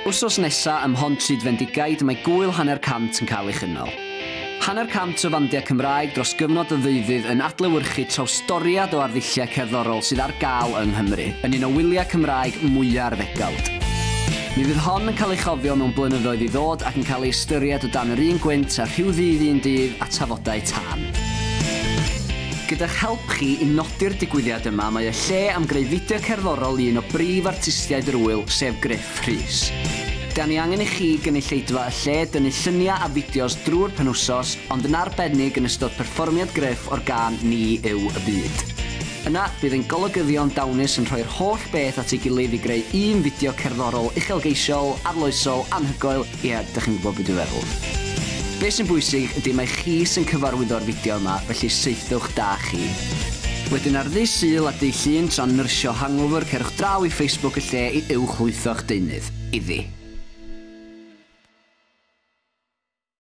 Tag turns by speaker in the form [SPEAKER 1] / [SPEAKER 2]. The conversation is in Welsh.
[SPEAKER 1] Wsos nesa ym Mhontrhydfendigaid mae gŵyl Hanner Cant yn cael ei chynnal. 50 o fandiau Cymraeg dros gyfnod o ddeuddydd yn adlewyrchu trawstoriad o arddulliau cerddorol sydd ar gael yng Nghymru, yn un o wyliau Cymraeg mwya'r ddegawd. Mi fydd hon yn cael ei chofio mewn blynyddoedd i ddod ac yn cael ei ystyried o dan yr un gwynt â Rhyw Ddydd Un Dydd a Tafodau Tân. Gyda'ch help chi i nodi'r digwyddiad yma mae y lle am greu fideo cerddorol i un o brif artistiaid yr ŵyl, sef Gruff Rhys. Da ni angen i chi, gynulleidfa y lle, dynnu lluniau a fideos drwy'r penwsos, ond yn arbennig yn ystod perfformiad Gruff o'r gân Ni Yw y Byd. Yna, bydd ein golygyddion dawnus yn rhoi'r holl beth at ei gilydd i greu un fideo cerddorol uchelgeisiol, arloesol, anhygoel, ia, dych chi'n gwybod be dwi'n feddwl. Be sy'n bwysig ydy mai chi sy'n cyfarwyddo'r fideo yma, felly saethwch da chi. Wedyn ar ddydd Sul a dydd Llun tra'n nyrsio hangover cerwch draw i Facebook y lle i uwchlwytho'ch deunydd. Iddi.